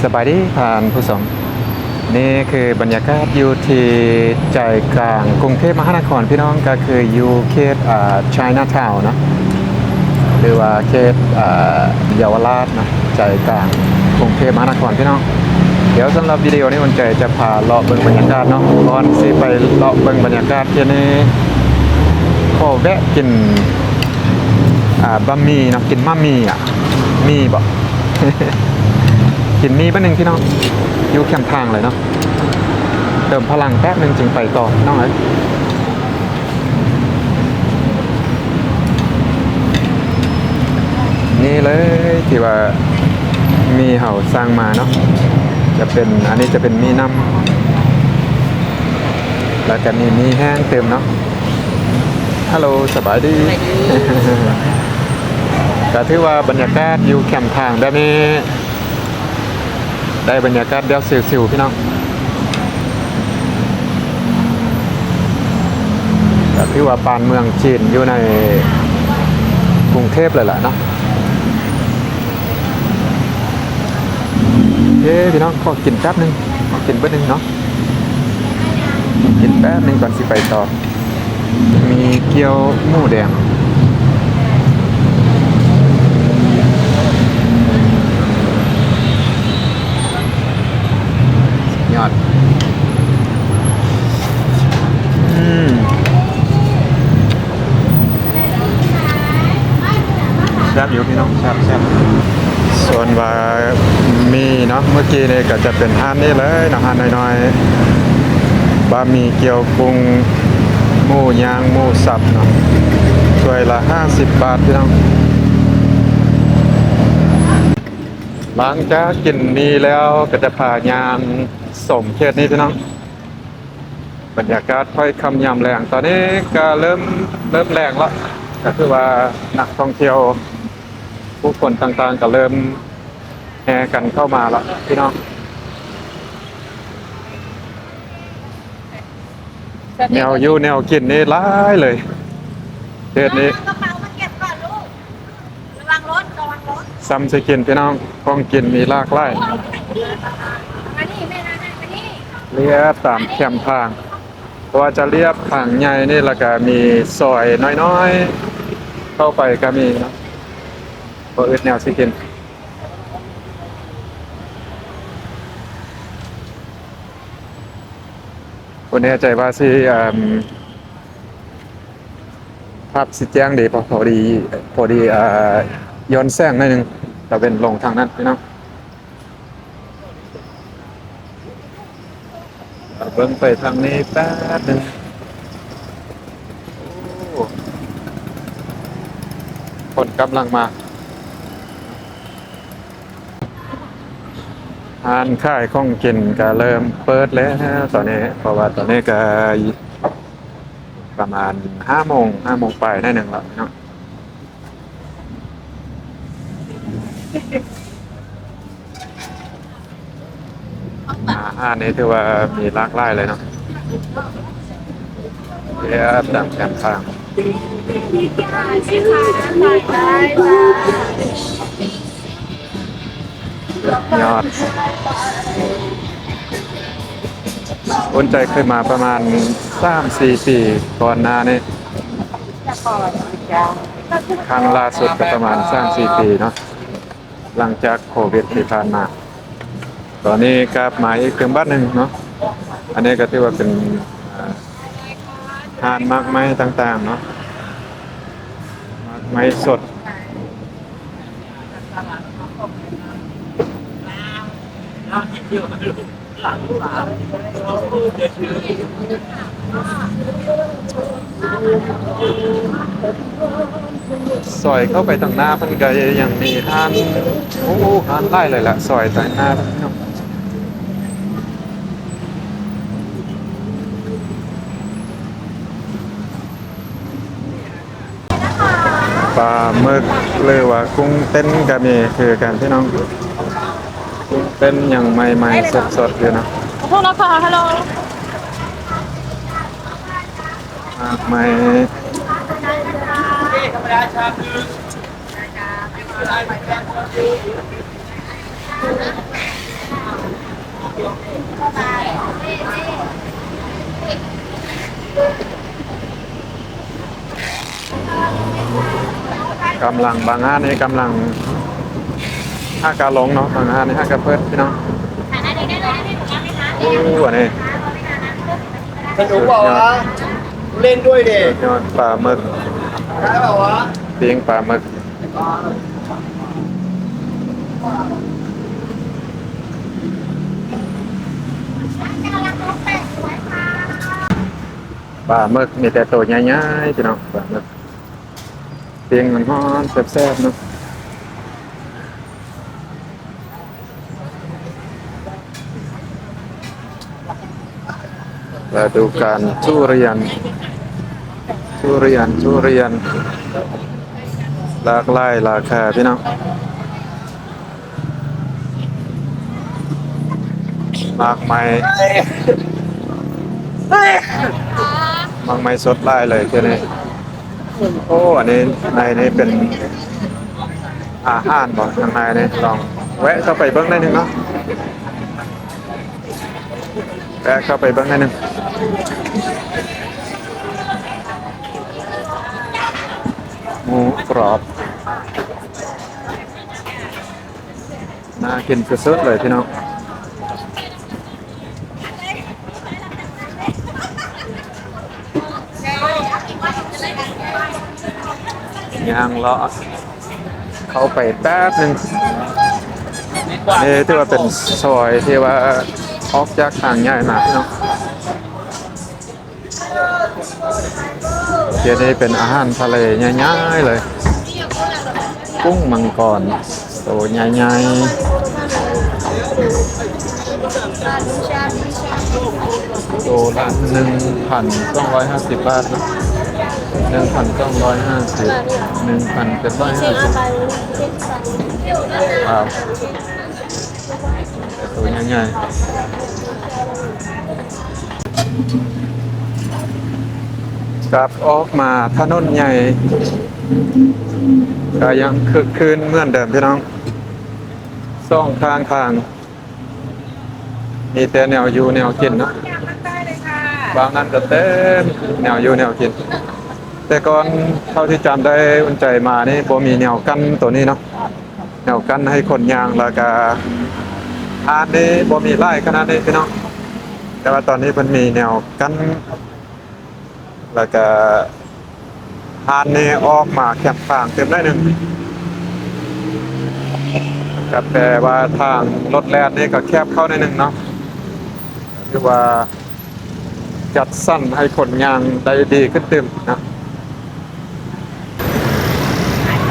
ສະບາຍດີທ່ານຜູ້ຊົມ, ນີ້ຄືບັນຍາກາດຢູ່ທີ່ໃຈກາງກຸງເທບມະຫານະຄອນ ພີ່ນ້ອງ, ກໍຄືຢູ່ເຂດ ອ່າ Chinatown ເນາະ ຫຼືວ່າເຂດ ອ່າ ເຍົາວະລາດເນາະ, ໃຈກາງກຸງເທບມະຫານະຄອນ ພີ່ນ້ອງ. ດຽວສຳລັບວິດີໂອນີ້ ອຸ່ນໃຈຈະພາເລາະເບິ່ງບັນຍາກາດເນາະ. ກ່ອນຊິໄປເລາະເບິ່ງບັນຍາກາດເຂດນີ້ ຂໍແວະກິນ ອ່າ ບະໝີ່ເນາະ, ກິນມະໝີ່ອະ ມີບໍ່? ກິນໝີ່ບາດໜຶ່ງ ພີ່ນ້ອງ, ຢູ່ແຄມທາງເລີຍເນາະ. ເຕີມພະລັງແປັບໜຶ່ງຈຶ່ງໄປຕໍ່ ພີ່ນ້ອງເອີຍ. ນີ້ເລີຍທີ່ວ່າໝີ່ເຮົາສັ່ງມາເນາະ, ຈະເປັນ ອັນນີ້ຈະເປັນໝີ່ນ້ຳ ແລ້ວກໍມີໝີ່ແຫ້ງຕື່ມເນາະ. ຮັລໂຫຼ ສະບາຍດີ. ສະບາຍດີ. ກໍຖືວ່າບັນຍາກາດຢູ່ແຄມທາງແບບນີ້ ໄດ້ບັນຍາກາດແບບຊິວໆ ພີ່ນ້ອງ. ກໍຖືວ່າປານເມືອງຈີນຢູ່ໃນກຸງເທບເລີຍລະເນາະ. ເອີ ພີ່ນ້ອງ, ຂໍກິນແປັບໜຶ່ງ, ຂໍກິນເບີດໜຶ່ງເນາະ, ກິນແປັບໜຶ່ງກ່ອນຊິໄປຕໍ່. ໝີ່ກ່ຽວໝູແດງ ຍອດ. ອືມ ແຊບຢູ່ພີ່ນ້ອງ, ແຊບໆ. ສ່ວນວ່າໝີ່ເນາະ ເມື່ອກີ້ນີ້ກໍຈະເປັນຮ້ານນີ້ເລີຍເນາະ, ຮ້ານນ້ອຍໆ ບະໝີ່ກ່ຽວກຸ້ງ ໝູຍ່າງ ໝູສັບເນາະ, ຖ້ວຍລະຫ້າສິບບາດ ພີ່ນ້ອງ. ຫຼັງຈາກກິນໝີ່ແລ້ວ ກໍຈະພາຍ່າງຊົມເຂດນີ້ ພີ່ນ້ອງ. ບັນຍາກາດຄ້ອຍຄ່ຳຍາມແລງ, ຕອນນີ້ກໍເລີ່ມ ເລີ່ມແລງລະ, ກໍຄືວ່ານັກທ່ອງທ່ຽວ ຜູ້ຄົນຕ່າງໆ ກໍເລີ່ມແຫ່ກັນເຂົ້າມາລະ ພີ່ນ້ອງ. ແນວຢູ່ແນວກິນນີ້ຫຼາຍເລີຍ ເຂດນີ້. ເອົາກະເປົາມາເກັບກ່ອນລູກ. ລະວັງລົດ ລະວັງລົດ. ສ່ຳຊິກິນ ພີ່ນ້ອງ, ຂອງກິນມີຫຼາກຫຼາຍ. ມານີ້ແມ່ນານາ ມານີ້. ລຽບຕາມແຄມທາງ, ບໍ່ວ່າຈະລຽບທາງໃຫຍ່ນີ້ ລະກະມີຊອຍນ້ອຍໆ ເຂົ້າໄປກະມີເນາະ, ບໍ່ອຶດແນວຊິກິນ. ບໍ່ແນ່ໃຈວ່າຊິ ເອີ່ມ ພາບຊິແຈ້ງດີບໍ່? ພໍດີ ພໍດີ ເອີ່ ຍ້ອນແສງໜ້ອຍໜຶ່ງ, ຕາເວັນລົງທາງນັ້ນ ພີ່ນ້ອງ. ເບິ່ງໄປທາງນີ້ແປັບໜຶ່ງ. ໂອ້ ຄົນກຳລັງມາ. ຮ້ານຂາຍຂອງກິນກໍເລີ່ມເປີດແລ້ວຕອນນີ້, ເພາະວ່າຕອນນີ້ກໍປະມານຫ້າໂມງ, ຫ້າໂມງປາຍໜ້ອຍໜຶ່ງແລ້ວເນາະ. ອາຫານນີ້ຖືວ່າມີຫຼາກຫຼາຍເລີຍເນາະ, ເລືອກຕາມແຄມທາງ. ຍອດ. ອຸ່ນໃຈເຄີຍມາປະມານສາມສີ່ປີກ່ອນໜ້ານີ້, ຄັ້ງລ່າສຸດກໍປະມານສາມສີ່ປີເນາະ, ຫຼັງຈາກໂຄວິດທີ່ຜ່ານມາ. ຕອນນີ້ກັບມາອີກເຖິງບາດໜຶ່ງເນາະ. ອັນນີ້ກໍຖືວ່າເປັນ ເອີ່ ຮ້ານໝາກໄມ້ຕ່າງໆເນາະ, ໝາກໄມ້ສົດ. ຊອຍເຂົ້າໄປທາງໜ້າເພິ່ນກໍຍັງມີຮ້ານ, ໂອ້ ຮ້ານຫຼາຍເລີຍລະ, ຊອຍທາງໜ້າເນາະ. ປາໝຶກ ຫຼືວ່າກຸ້ງເຕັ້ນກໍມີຄືກັນ ພີ່ນ້ອງ. ກຸ້ງເຕັ້ນຍັງໃໝ່ໆສົດໆຢູ່ເນາະ. ຂໍໂທດນະຄະ, ຮັລໂຫຼ. ໝາກໄມ້. ກຳລັງ ບາງຮ້ານນີ້ກຳລັງຫາກາລົງເນາະ, ບາງຮ້ານນີ້ຫາກາເປີດ ພີ່ນ້ອງ. ໂອ້ ອັນນີ້ ສະນຸກເປົ່າວະ ເຫຼັ້ນດ້ວຍເດ ຍອດປາໝຶກ ໄດ້ເປົ່າວະ ປີ້ງປາໝຶກ. ປາໝຶກມີແຕ່ໂຕໃຫຍ່ໆ ພີ່ນ້ອງ, ປາໝຶກປີ້ງຮ້ອນໆ ແຊບໆ ເນາະ. ລະດູການທຸລຽນ ທຸລຽນ ທຸລຽນ ຫຼາກຫຼາຍລາຄາ ພີ່ນ້ອງ. ໝາກໄມ້ ໝາກໄມ້ສົດຫຼາຍເລີຍເທື່ອນີ້. ໂອ້ ອັນນີ້ ໃນນີ້ເປັນອາຫານບໍ? ທາງໃນນີ້ ລອງແວະເຂົ້າໄປເບິ່ງໜ້ອຍໜຶ່ງເນາະ, ແວະເຂົ້າໄປເບິ່ງໜ້ອຍໜຶ່ງ. ໝູກຣອບ ໜ້າກິນສຸດໆ ເລີຍພີ່ນ້ອງ. ຍ່າງເລາະເຂົ້າໄປແປັບໜຶ່ງ. ນີ້ຖືວ່າເປັນຊອຍທີ່ວ່າອອກຈາກທາງໃຫຍ່ມາເນາະ. ເຂດນີ້ເປັນອາຫານທະເລໃຫຍ່ໆ ເລີຍ, ກຸ້ງມັງກອນໂຕໃຫຍ່ໆ ໂຕລະໜຶ່ງພັນສອງຮ້ອຍຫ້າສິບບາດເນາະ, ໜຶ່ງພັນສອງຮ້ອຍຫ້າສິບ ໜຶ່ງພັນເຈັດຮ້ອຍຫ້າສິບ. ວ້າວ ໂຕໃຫຍ່ໆ. ກັບອອກມາຖະໜົນໃຫຍ່ ກະຍັງຄຶກຄື້ນເໝືອນເດີມ ພີ່ນ້ອງ. ສອງຂ້າງທາງມີແຕ່ແນວຢູ່ແນວກິນເນາະ, ບາງນັ້ນກະເຕັມແນວຢູ່ແນວກິນ. ແຕ່ກ່ອນເທົ່າທີ່ຈຳໄດ້ ອຸ່ນໃຈມານີ້ບໍ່ມີແນວກັ້ນໂຕນີ້ເນາະ. ແນວກັ້ນໃຫ້ຄົນຍ່າງ ແລ້ວກະຮ້ານນີ້ບໍ່ມີຫຼາຍຂະໜາດນີ້ພີ່ນ້ອງ, ແຕ່ວ່າຕອນນີ້ເພິ່ນມີແນວກັ້ນ ແລ້ວກະຮ້ານນີ້ອອກມາແຄມທາງຕື່ມໜ້ອຍໜຶ່ງ, ກະແປວ່າທາງລົດແລ່ນນີ້ກະແຄບເຂົ້າໜ້ອຍໜຶ່ງເນາະ. ຖືວ່າຈັດສັນໃຫ້ຄົນຍ່າງໄດ້ດີຂຶ້ນຕື່ມນະ.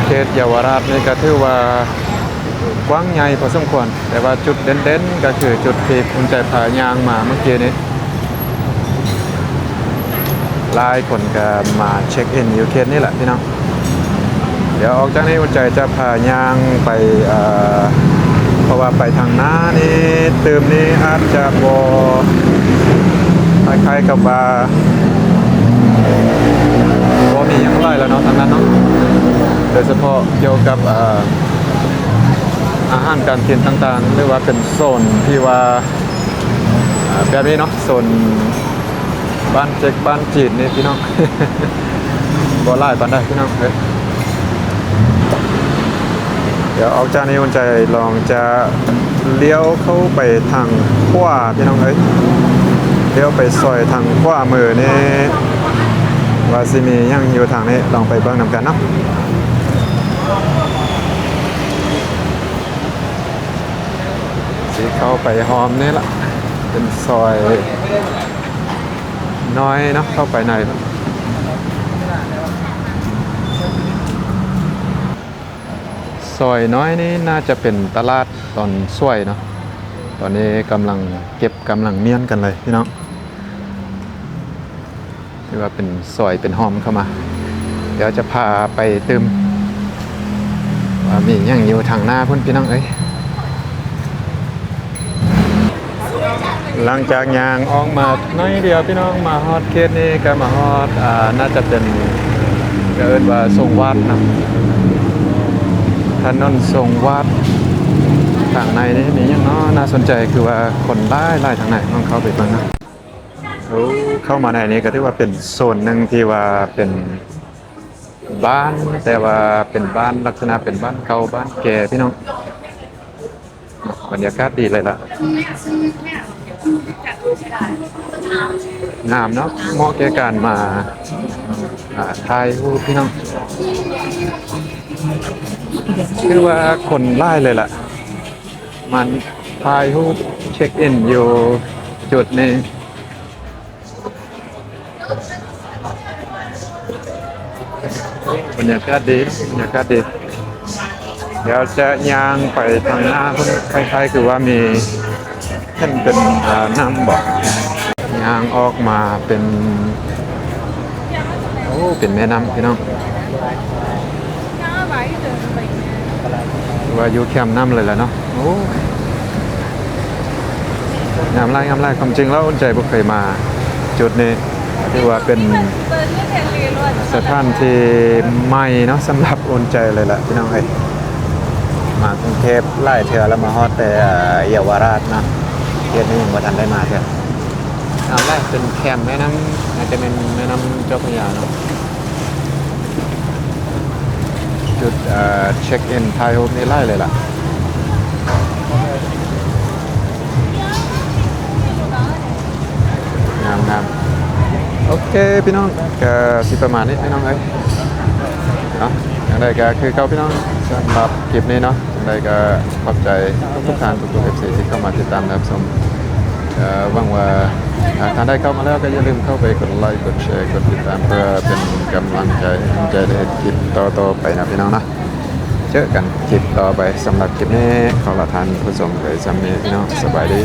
ເຂດເຍົາວະລາດນີ້ກະຖືວ່າກວ້າງໃຫຍ່ພໍສົມຄວນ, ແຕ່ວ່າຈຸດເດັ່ນໆ ກະຄືຈຸດທີ່ອຸ່ນໃຈພາຍ່າງມາເມື່ອກີ້ນີ້. ຫຼາຍຄົນກະມາເຊັກອິນຢູ່ເຂດນີ້ແຫຼະພີ່ນ້ອງ. ດຽວອອກຈາກນີ້ ອຸ່ນໃຈຈະພາຍ່າງໄປ ເອີ ເພາະວ່າໄປທາງໜ້ານີ້ຕື່ມນີ້ອາດຈະບໍ່ ຄ້າຍໆກັບວ່າບໍ່ມີຫຍັງຫຼາຍແລ້ວເນາະ ທາງນັ້ນເນາະ, ໂດຍສະເພາະກ່ຽວກັບ ເອີ ອາຫານການກິນຕ່າງໆ ຫຼືວ່າເປັນໂຊນທີ່ວ່າ ເອີ ແບບນີ້ເນາະ, ໂຊນ ບ້ານເຈັກບ້ານຈີນນີ້ພີ່ນ້ອງ ບໍ່ຫຼາຍປານໃດພີ່ນ້ອງເອີຍ. ດຽວອອກຈາກນີ້ ອຸ່ນໃຈລອງຈະລ້ຽວເຂົ້າໄປທາງຂວາພີ່ນ້ອງເອີຍ, ລ້ຽວໄປຊອຍທາງຂວາມືນີ້ ວ່າຊິມີຫຍັງຢູ່ທາງນີ້ ລອງໄປເບິ່ງນຳກັນເນາະ. ຊິເຂົ້າໄປຮ່ອມນີ້ລະ ເປັນຊອຍ ນ້ອຍເນາະ, ເຂົ້າໄປໃນ ຊອຍນ້ອຍນີ້ໜ້າຈະເປັນຕະຫຼາດຕອນສວຍເນາະ. ຕອນນີ້ກຳລັງເກັບ ກຳລັງມ້ຽນກັນເລີຍພີ່ນ້ອງ. ຖືວ່າເປັນຊອຍເປັນຮ່ອມເຂົ້າມາ. ດຽວຈະພາໄປຕື່ມ ວ່າມີຫຍັງຢູ່ທາງໜ້າພຸ້ນພີ່ນ້ອງເອີຍ. ຫຼັງຈາກຍ່າງອອກມາໜ້ອຍດຽວພີ່ນ້ອງ ມາຮອດເຂດນີ້ກະມາຮອດ ອາ ໜ້າຈະເປັນ ກະເອີ້ນວ່າຊົງວາດນະ ຖະໜົນຊົງວາດ. ທາງໃນນີ້ມີຫຍັງເນາະ ໜ້າສົນໃຈ ຄືວ່າຄົນຫຼາຍໆ ທາງໃນ ລອງເຂົ້າໄປເບິ່ງນະ. ໂອ້ ເຂົ້າມາໃນນີ້ກະຖືວ່າເປັນໂຊນໜຶ່ງທີ່ວ່າເປັນ ບ້ານ ແຕ່ວ່າເປັນບ້ານ ລັກສະນະເປັນບ້ານເກົ່າ ບ້ານແກ່ພີ່ນ້ອງ. ບັນຍາກາດດີເລີຍລະ ງາມເນາະ ເໝາະແກ່ການມາ ອ່າ ຖ່າຍຮູບພີ່ນ້ອງ. ຄືວ່າຄົນຫຼາຍເລີຍລະ ມາຖ່າຍຮູບເຊັກອິນຢູ່ຈຸດນີ້. ບັນຍາກາດດີ ບັນຍາກາດດີ. ດຽວຈະຍ່າງໄປທາງໜ້າພຸ້ນ ຄ້າຍໆຄືວ່າມີ ເຫັນເປັນ ເອີ ນ້ຳບໍ ຍ່າງອອກມາເປັນ ໂອ້ ເປັນແມ່ນ້ຳພີ່ນ້ອງ. ວ່າຢູ່ແຄມນ້ຳເລີຍແຫຼະເນາະ. ໂອ້ ງາມຫຼາຍ ງາມຫຼາຍ. ຄວາມຈິງແລ້ວ ອຸ່ນໃຈບໍ່ເຄີຍມາຈຸດນີ້ ຖືວ່າເປັນສະຖານທີ່ໃໝ່ເນາະ ສຳລັບອຸ່ນໃຈເລີຍແຫຼະພີ່ນ້ອງເອີຍ. ມາກຸງເທບຫຼາຍເທື່ອແລ້ວ ມາຮອດແຕ່ ເອີ ເຍົາວະລາດເນາະ ເຂດນີ້ຍັງບໍ່ທັນໄດ້ມາເທື່ອ. ງາມຫຼາຍ ເປັນແຄມແມ່ນ້ຳ ອາດຈະແມ່ນແມ່ນ້ຳເຈົ້າພະຍາເນາະ. ຈຸດ ເອີ ເຊັກອິນຖ່າຍຮູບນີ້ຫຼາຍເລີຍລະ ງາມໆ. ໂອເຄພີ່ນ້ອງ ກະຊິປະມານນີ້ພີ່ນ້ອງເອີຍເນາະ. ຈັ່ງໃດກະຄືເກົ່າພີ່ນ້ອງ ສຳລັບຄລິບນີ້ເນາະ ຈັ່ງໃດກະຂອບໃຈທຸກໆທ່ານ ທຸກໆເອັຟຊີ ທີ່ເຂົ້າມາຕິດຕາມຮັບຊົມ. ເອີ ຫວັງວ່າ ຫາກທ່ານໃດເຂົ້າມາແລ້ວ ກໍຢ່າລືມເຂົ້າໄປກົດໄລ ກົດແຊ ກົດຕິດຕາມ ເພື່ອເປັນກຳລັງໃຈ ໃຫ້ອຸ່ນໃຈໄດ້ເຮັດຄລິບຕໍ່ໆໄປນະພີ່ນ້ອງເນາະ. ເຈີກັນຄລິບຕໍ່ໄປ. ສຳລັບຄລິບນີ້ ຂໍລາທ່ານຜູ້ຊົມໄປສ່ຳນີ້ພີ່ນ້ອງ. ສະບາຍດີ.